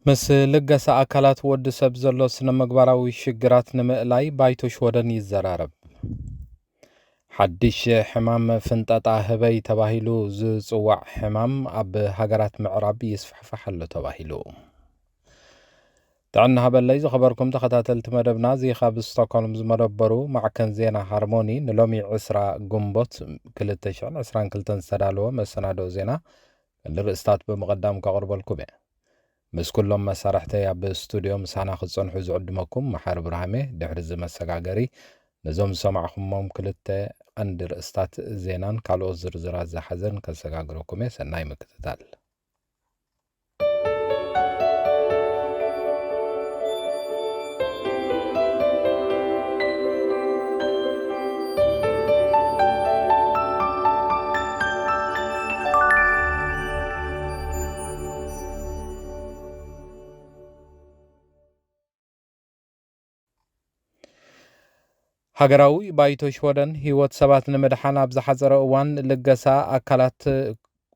ምስ ልገሳ ኣካላት ወዲ ሰብ ዘሎ ስነ ምግባራዊ ሽግራት ንምእላይ ባይቶ ሽወደን ይዘራረብ። ሓድሽ ሕማም ፍንጠጣ ህበይ ተባሂሉ ዝጽዋዕ ሕማም ኣብ ሃገራት ምዕራብ ይስፋሕፋሕ ኣሎ ተባሂሉ። ጥዕና ሃበለይ ዝኸበርኩም ተኸታተልቲ መደብና፣ እዚ ካብ ስቶክሆልም ዝመደበሩ ማዕከን ዜና ሃርሞኒ ንሎሚ ዕስራ ግንቦት ክልተ ሽሕን ዕስራን ክልተን ዝተዳለወ መሰናዶ ዜና ቀንዲ ርእስታት ብምቕዳም ከቕርበልኩም እየ። ምስ ኩሎም መሳርሕተይ ኣብ ስቱድዮ ምሳና ክትጸንሑ ዝዕድመኩም መሓሪ ብርሃሜ። ድሕሪ እዚ መሰጋገሪ ነዞም ዝሰማዕኹሞም ክልተ ቀንዲ ርእስታት ዜናን ካልኦት ዝርዝራት ዝሓዘን ከሰጋግረኩም እየ። ሰናይ ምክትታል። ሃገራዊ ባይቶ ሽወደን ህይወት ሰባት ንምድሓን ኣብ ዝሓጸረ እዋን ልገሳ ኣካላት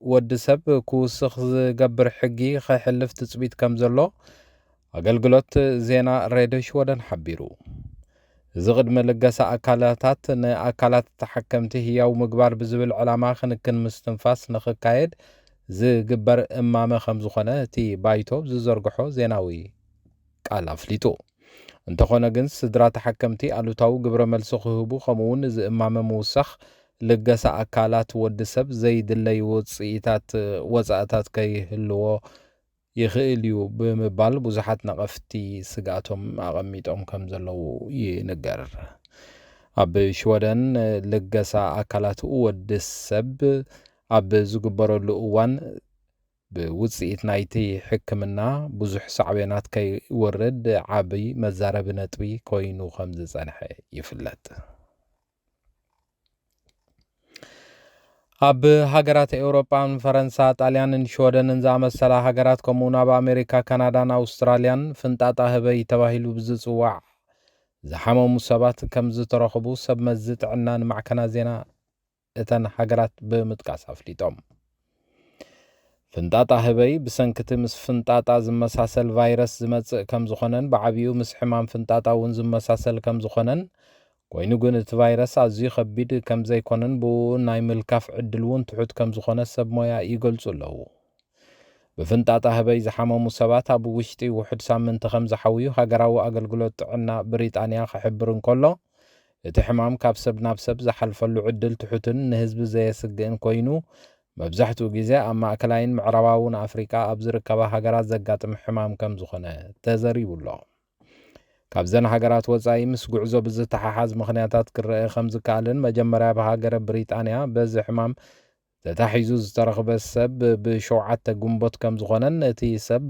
ወዲ ሰብ ክውስኽ ዝገብር ሕጊ ከሕልፍ ትጽቢት ከም ዘሎ ኣገልግሎት ዜና ሬድዮ ሽወደን ሓቢሩ። እዚ ቅድሚ ልገሳ ኣካላታት ንኣካላት ተሓከምቲ ህያው ምግባር ብዝብል ዕላማ ክንክን ምስትንፋስ ንኽካየድ ዝግበር እማመ ከም ዝኾነ እቲ ባይቶ ዝዘርግሖ ዜናዊ ቃል ኣፍሊጡ። እንተኾነ ግን ስድራ ተሓከምቲ ኣሉታዊ ግብረ መልሲ ክህቡ ከምኡ እውን እዚ እማመ ምውሳኽ ልገሳ ኣካላት ወዲ ሰብ ዘይድለይ ውፅኢታት ወፃእታት ከይህልዎ ይኽእል እዩ ብምባል ብዙሓት ነቐፍቲ ስግኣቶም ኣቐሚጦም ከም ዘለዉ ይንገር። ኣብ ሽወደን ልገሳ ኣካላት ወዲ ሰብ ኣብ ዝግበረሉ እዋን ብውፅኢት ናይቲ ሕክምና ብዙሕ ሳዕቤናት ከይወርድ ዓቢ መዛረቢ ነጥቢ ኮይኑ ከም ዝጸንሐ ይፍለጥ። ኣብ ሃገራት ኤውሮጳን ፈረንሳ፣ ጣልያንን ሽወደንን ዝኣመሰላ ሃገራት፣ ከምኡውን ኣብ ኣሜሪካ፣ ካናዳን ኣውስትራልያን ፍንጣጣ ህበይ ተባሂሉ ብዝጽዋዕ ዝሓመሙ ሰባት ከም ዝተረኽቡ ሰብ መዚ ጥዕና ንማዕከናት ዜና እተን ሃገራት ብምጥቃስ ኣፍሊጦም። ፍንጣጣ ህበይ ብሰንክቲ ምስ ፍንጣጣ ዝመሳሰል ቫይረስ ዝመጽእ ከም ዝኾነን ብዓቢኡ ምስ ሕማም ፍንጣጣ እውን ዝመሳሰል ከም ዝኾነን፣ ኮይኑ ግን እቲ ቫይረስ ኣዝዩ ከቢድ ከም ዘይኮነን ብኡ ናይ ምልካፍ ዕድል እውን ትሑት ከም ዝኾነ ሰብ ሞያ ይገልጹ ኣለዉ። ብፍንጣጣ ህበይ ዝሓመሙ ሰባት ኣብ ውሽጢ ውሑድ ሳምንቲ ከም ዝሓውዩ ሃገራዊ ኣገልግሎት ጥዕና ብሪጣንያ ክሕብር እንከሎ፣ እቲ ሕማም ካብ ሰብ ናብ ሰብ ዝሓልፈሉ ዕድል ትሑትን ንህዝቢ ዘየስግእን ኮይኑ፣ መብዛሕትኡ ግዜ ኣብ ማእከላይን ምዕራባውን ኣፍሪቃ ኣብ ዝርከባ ሃገራት ዘጋጥም ሕማም ከም ዝኾነ ተዘሪቡ ኣሎ። ካብዘን ሃገራት ወጻኢ ምስ ጉዕዞ ብዝተሓሓዝ ምኽንያታት ክረአ ከም ዝከኣልን፣ መጀመርያ ብሃገረ ብሪጣንያ በዚ ሕማም ተታሒዙ ዝተረኽበ ሰብ ብሸውዓተ ግንቦት ከም ዝኾነን፣ እቲ ሰብ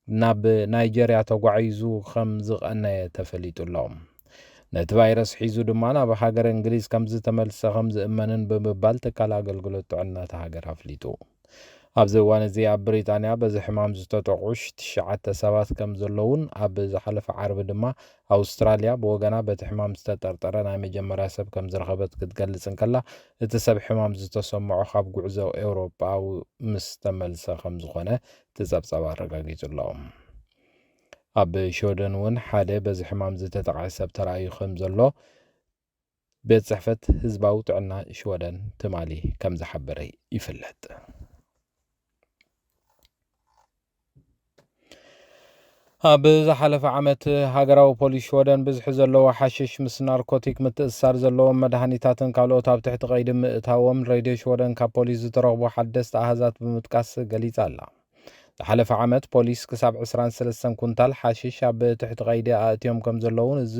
ናብ ናይጀርያ ተጓዒዙ ከም ዝቐነየ ተፈሊጡ ኣሎ። ነቲ ቫይረስ ሒዙ ድማ ናብ ሃገረ እንግሊዝ ከም ዝተመልሰ ከም ዝእመንን ብምባል ትካል ኣገልግሎት ጥዕና እታ ሃገር ኣፍሊጡ። ኣብዚ እዋን እዚ ኣብ ብሪጣንያ በዚ ሕማም ዝተጠቕዑ ትሽዓተ ሰባት ከም ዘለዉን፣ ኣብ ዝሓለፈ ዓርቢ ድማ ኣውስትራልያ ብወገና በቲ ሕማም ዝተጠርጠረ ናይ መጀመርያ ሰብ ከም ዝረኸበት ክትገልጽ እንከላ፣ እቲ ሰብ ሕማም ዝተሰምዖ ካብ ጉዕዞ ኤውሮጳዊ ምስ ተመልሰ ከም ዝኾነ እቲ ጸብጻብ ኣረጋጊጹ ኣሎ። ኣብ ሽወደን እውን ሓደ በዚ ሕማም ዝተጠቕዐ ሰብ ተራእዩ ከም ዘሎ ቤት ጽሕፈት ህዝባዊ ጥዕና ሽወደን ትማሊ ከም ዝሓበረ ይፍለጥ። ኣብ ዝሓለፈ ዓመት ሃገራዊ ፖሊስ ሽወደን ብዝሒ ዘለዎ ሓሽሽ ምስ ናርኮቲክ ምትእስሳር ዘለዎም መድሃኒታትን ካልኦት ኣብ ትሕቲ ቀይዲ ምእታዎም ሬድዮ ሽወደን ካብ ፖሊስ ዝተረኽቡ ሓደስቲ ኣሃዛት ብምጥቃስ ገሊጻ ኣላ። ዝሓለፈ ዓመት ፖሊስ ክሳብ ዕስራን ሰለስተን ኩንታል ሓሽሽ ኣብ ትሕቲ ቀይዲ ኣእትዮም ከም ዘለውን፣ እዚ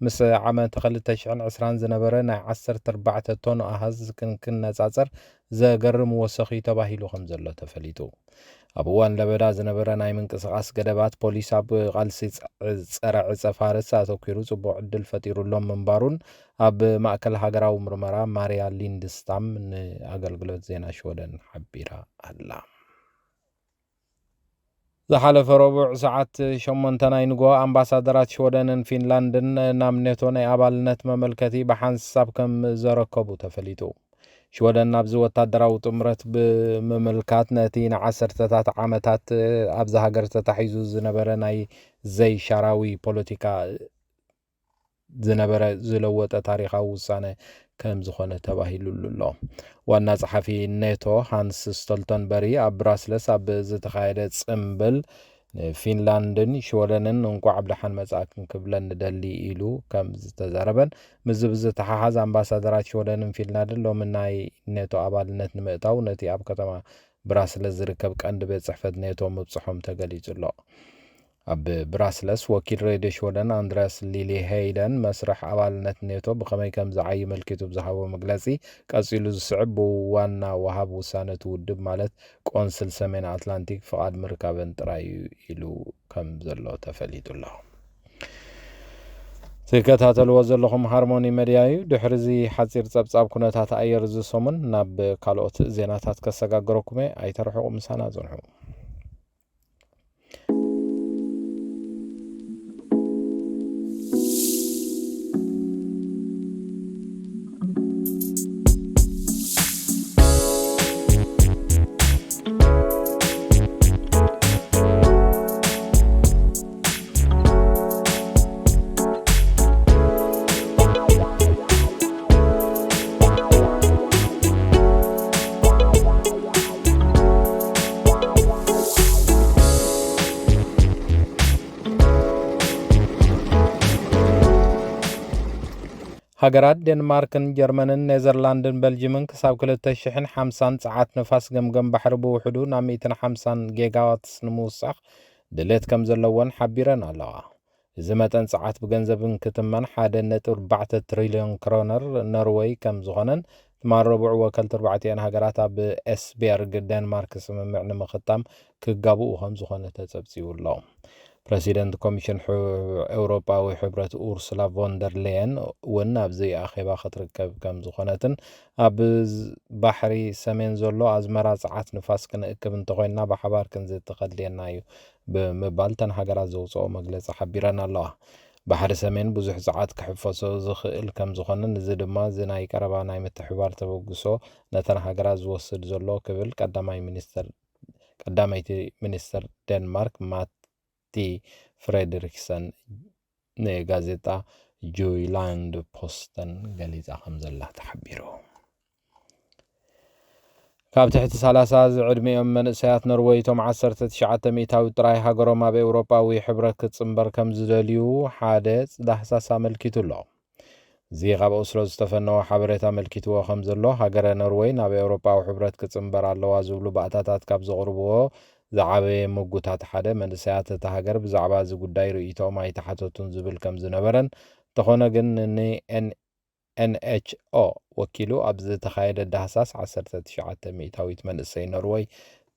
ምስ ዓመት ክልተ ሽሕን ዕስራን ዝነበረ ናይ ዓሰርተ ኣርባዕተ ቶን ኣሃዝ ክን-፣ ክነጻጸር ዘገርም ወሰኽ እዩ ተባሂሉ ከም ዘሎ ተፈሊጡ። ኣብ እዋን ለበዳ ዝነበረ ናይ ምንቅስቓስ ገደባት ፖሊስ ኣብ ቃልሲ ጸ-፣ ጸረ ዕጸ ፋርስ ኣተኲሩ ጽቡቕ ዕድል ፈጢሩሎም ምንባሩን ኣብ ማእከል ሃገራዊ ምርመራ ማርያ ሊንድስታም ንኣገልግሎት ዜና ሽወደን ሓቢራ ኣላ። ዝሓለፈ ረቡዕ ሰዓት ሸሞንተ ናይ ንግሆ ኣምባሳደራት ሽወደንን ፊንላንድን ናብ ኔቶ ናይ ኣባልነት መመልከቲ ብሓንሳብ ከም ዘረከቡ ተፈሊጡ። ሽወደን ናብዚ ወታደራዊ ጥምረት ብምምልካት ነቲ ንዓሰርተታት ዓመታት ኣብዛ ሃገር ተታሒዙ ዝነበረ ናይ ዘይሻራዊ ፖለቲካ ዝነበረ ዝለወጠ ታሪኻዊ ውሳነ ከም ዝኾነ ተባሂሉሉ ኣሎ። ዋና ጸሓፊ ኔቶ ሃንስ ስቶልተንበሪ ኣብ ብራስለስ ኣብ ዝተኻየደ ጽምብል ንፊንላንድን ሽወደንን እንቋዕ ብደሓን መጻእክን ክብለን ንደሊ ኢሉ ከም ዝተዛረበን ምስዚ ብዝተሓሓዝ ኣምባሳደራት ሽወደንን ፊንላንድን ሎሚ ናይ ኔቶ ኣባልነት ንምእታው ነቲ ኣብ ከተማ ብራስለስ ዝርከብ ቀንዲ ቤት ጽሕፈት ኔቶ ምብጽሖም ተገሊጹ ኣሎ። ኣብ ብራስለስ ወኪል ሬድዮ ሽወደን ኣንድሪያስ ሊሊ ሄይደን መስርሕ ኣባልነት ኔቶ ብኸመይ ከም ዝዓይ መልኪቱ ብዝሃቦ መግለጺ ቀጺሉ ዝስዕብ ብዋና ወሃብ ውሳነ እቲ ውድብ ማለት ቆንስል ሰሜን ኣትላንቲክ ፍቓድ ምርካበን ጥራይ እዩ ኢሉ ከም ዘሎ ተፈሊጡ ኣሎ። ትከታተልዎ ዘለኹም ሃርሞኒ መድያ እዩ። ድሕሪ እዚ ሓፂር ፀብፃብ ኩነታት ኣየር እዚ ሰሙን ናብ ካልኦት ዜናታት ከሰጋግረኩም እየ። ኣይተርሕቑ፣ ምሳና ፅንሑ። ሃገራት ዴንማርክን ጀርመንን ኔዘርላንድን በልጅምን ክሳብ ክልተ ሽሕን ሓምሳን ጸዓት ንፋስ ገምገም ባሕሪ ብውሕዱ ናብ ሚእትን ሓምሳን ጌጋዋትስ ንምውሳኽ ድሌት ከም ዘለወን ሓቢረን ኣለዋ። እዚ መጠን ጸዓት ብገንዘብ እንክትመን ሓደ ነጥቢ ኣርባዕተ ትሪልዮን ክሮነር ኖርወይ ከም ዝኾነን ትማል ረቡዕ ወከልቲ ኣርባዕቲኣን ሃገራት ኣብ ኤስቤርግ ዴንማርክ ስምምዕ ንምኽታም ክጋብኡ ከም ዝኾነ ተጸብጺቡ ኣሎ። ፕረሲደንት ኮሚሽን ኤውሮጳዊ ሕብረት ኡርሱላ ቮንደር ሌየን እውን ኣብዚ ኣኼባ ክትርከብ ከም ዝኾነትን ኣብ ባሕሪ ሰሜን ዘሎ ኣዝመራ ጸዓት ንፋስ ክንእክብ እንተኾይንና ብሓባር ክንዝቲ ከድልየና እዩ ብምባል እተን ሃገራት ዘውፅኦ መግለፂ ሓቢረን ኣለዋ። ባሕሪ ሰሜን ብዙሕ ጸዓት ክሕፈሶ ዝኽእል ከም ዝኾነን እዚ ድማ እዚ ናይ ቀረባ ናይ ምትሕብባር ተበግሶ ነተን ሃገራት ዝወስድ ዘሎ ክብል ቀዳማይ ሚኒስተር ቀዳመይቲ ሚኒስተር ዴንማርክ ማቲ ፍሬድሪክሰን ንጋዜጣ ጁይላንድ ፖስተን ገሊጻ ከም ዘላ ተሓቢሩ። ካብ ትሕቲ ሰላሳ ዝዕድሚኦም መንእሰያት ኖርወይ እቶም ዓሰርተ ትሽዓተ ሚእታዊት ጥራይ ሃገሮም ኣብ ኤውሮጳዊ ሕብረት ክትጽንበር ከም ዝደልዩ ሓደ ዳህሳስ ኣመልኪቱ ኣሎ። እዚ ካብ ኦስሎ ዝተፈነወ ሓበሬታ ኣመልኪትዎ ከም ዘሎ ሃገረ ኖርወይ ናብ ኤውሮጳዊ ሕብረት ክትጽንበር ኣለዋ ዝብሉ ባእታታት ካብ ዘቕርብዎ ዝዓበየ ምጉታት ሓደ መንእሰያት እታ ሃገር ብዛዕባ እዚ ጉዳይ ርእይቶኦም ኣይተሓተቱን ዝብል ከም ዝነበረን እንተኾነ ግን ን ኤንኤችኦ ወኪሉ ኣብ ዝተኻየደ ዳህሳስ ዓሰርተ ትሽዓተ ሚእታዊት መንእሰይ ኖርወይ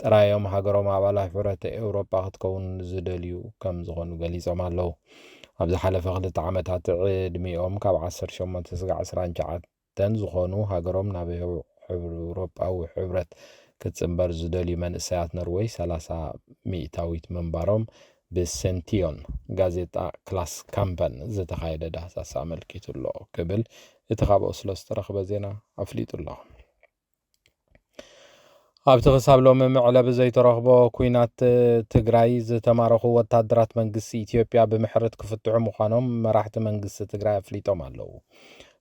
ጥራዮም ሃገሮም ኣባላት ሕብረት ኤውሮጳ ክትከውን ዝደልዩ ከም ዝኾኑ ገሊጾም ኣለዉ። ኣብ ዝሓለፈ ክልተ ዓመታት ዕድሚኦም ካብ ዓሰርተ ሸሞንተ ስጋዕ ዕስራን ትሽዓተን ዝኾኑ ሃገሮም ናብ ኤውሮጳዊ ሕብረት ክትጽንበር ዝደልዩ መንእሰያት ኖርወይ ሰላሳ ሚእታዊት ምንባሮም ብሰንቲዮን ጋዜጣ ክላስ ካምፐን ዝተኻየደ ዳህሳስ ኣመልኪቱ ኣሎ ክብል እቲ ካብ ኦስሎ ዝተረኽበ ዜና ኣፍሊጡ ኣሎ። ኣብቲ ክሳብ ሎሚ መዕለቢ ዘይተረኽቦ ኲናት ትግራይ ዝተማረኹ ወታደራት መንግስቲ ኢትዮጵያ ብምሕረት ክፍትሑ ምዃኖም መራሕቲ መንግስቲ ትግራይ ኣፍሊጦም ኣለዉ።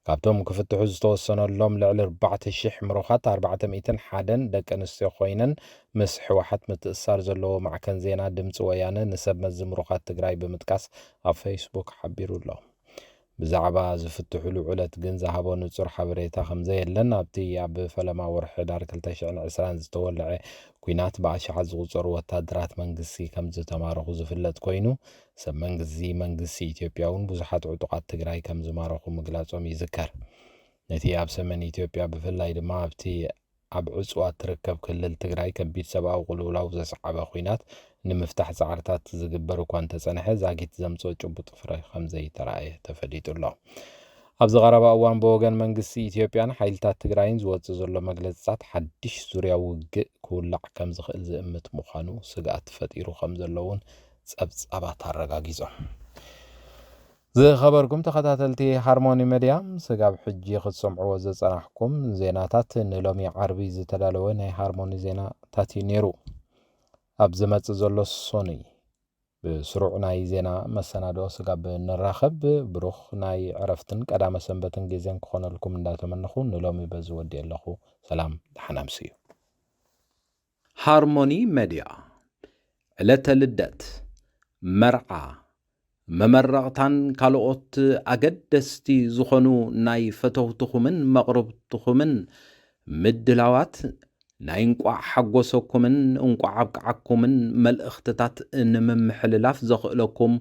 ካብቶም ክፍትሑ ዝተወሰነሎም ልዕሊ ኣርባዕተ ሽሕ ምሩኻት ኣርባዕተ ሚእትን ሓደን ደቂ ኣንስትዮ ኮይነን ምስ ህወሓት ምትእስሳር ዘለዎ ማዕከን ዜና ድምፂ ወያነ ንሰብ መዚ ምሩኻት ትግራይ ብምጥቃስ ኣብ ፌስቡክ ሓቢሩ ኣሎ። ብዛዕባ ዝፍትሑሉ ዕለት ግን ዝሃቦ ንጹር ሓበሬታ ከም ዘየለን ኣብቲ ኣብ ፈለማ ወርሒ ሕዳር ክልተ ሽሕን ዕስራን ዝተወልዐ ኲናት ብኣሽሓት ዝቑጸሩ ወታደራት መንግስቲ ከም ዝተማረኹ ዝፍለጥ ኮይኑ ሰብ መንግስቲ መንግስቲ ኢትዮጵያ እውን ብዙሓት ዕጡቓት ትግራይ ከም ዝማረኹ ምግላጾም ይዝከር። ነቲ ኣብ ሰሜን ኢትዮጵያ ብፍላይ ድማ ኣብቲ ኣብ ዕጽዋ ትርከብ ክልል ትግራይ ከቢድ ሰብኣዊ ቅልውላው ዘስዓበ ኲናት ንምፍታሕ ጻዕርታት ዝግበር እኳ እንተጸንሐ ዛጊት ዘምጽኦ ጭቡጥ ፍረ ከም ዘይተራእየ ተፈሊጡ ኣሎ። ኣብዚ ቀረባ እዋን ብወገን መንግስቲ ኢትዮጵያን ሓይልታት ትግራይን ዝወጽእ ዘሎ መግለጽታት ሓድሽ ዙርያ ውግእ ክውላዕ ከም ዝኽእል ዝእምት ምዃኑ ስግኣት ፈጢሩ ከም ዘሎ እውን ጸብጻባት ኣረጋጊጾም። ዝኸበርኩም ተኸታተልቲ ሃርሞኒ መድያ፣ ስጋብ ሕጂ ክትሰምዕዎ ዝጸናሕኩም ዜናታት ንሎሚ ዓርቢ ዝተዳለወ ናይ ሃርሞኒ ዜናታት እዩ ነይሩ። ኣብ ዝመጽእ ዘሎ ሶኑይ ብስሩዕ ናይ ዜና መሰናድኦ ስጋብ ንራኸብ፣ ብሩኽ ናይ ዕረፍትን ቀዳመ ሰንበትን ግዜን ክኾነልኩም እንዳተመነኹ፣ ንሎሚ በዚ ወዲኤ ኣለኹ። ሰላም፣ ደሓን ኣምስዩ። ሃርሞኒ መድያ፣ ዕለተ ልደት፣ መርዓ፣ መመረቕታን ካልኦት ኣገደስቲ ዝኾኑ ናይ ፈተውትኹምን መቕርብትኹምን ምድላዋት፣ ናይ እንቋዕ ሓጎሰኩምን እንቋዕ ኣብቅዓኩምን መልእኽትታት ንምምሕልላፍ ዘኽእለኩም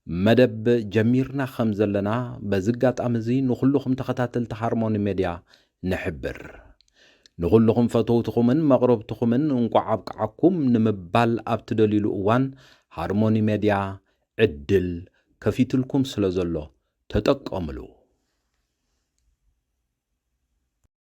መደብ ጀሚርና ከም ዘለና በዚ ኣጋጣሚ እዚ ንኹልኹም ተኸታተልቲ ሃርሞኒ ሜድያ ንሕብር። ንኹልኹም ፈተውትኹምን መቕረብትኹምን እንቋዕ ኣብቅዓኩም ንምባል ኣብ ትደልዩሉ እዋን፣ ሃርሞኒ ሜድያ ዕድል ከፊትልኩም ስለ ዘሎ ተጠቀምሉ።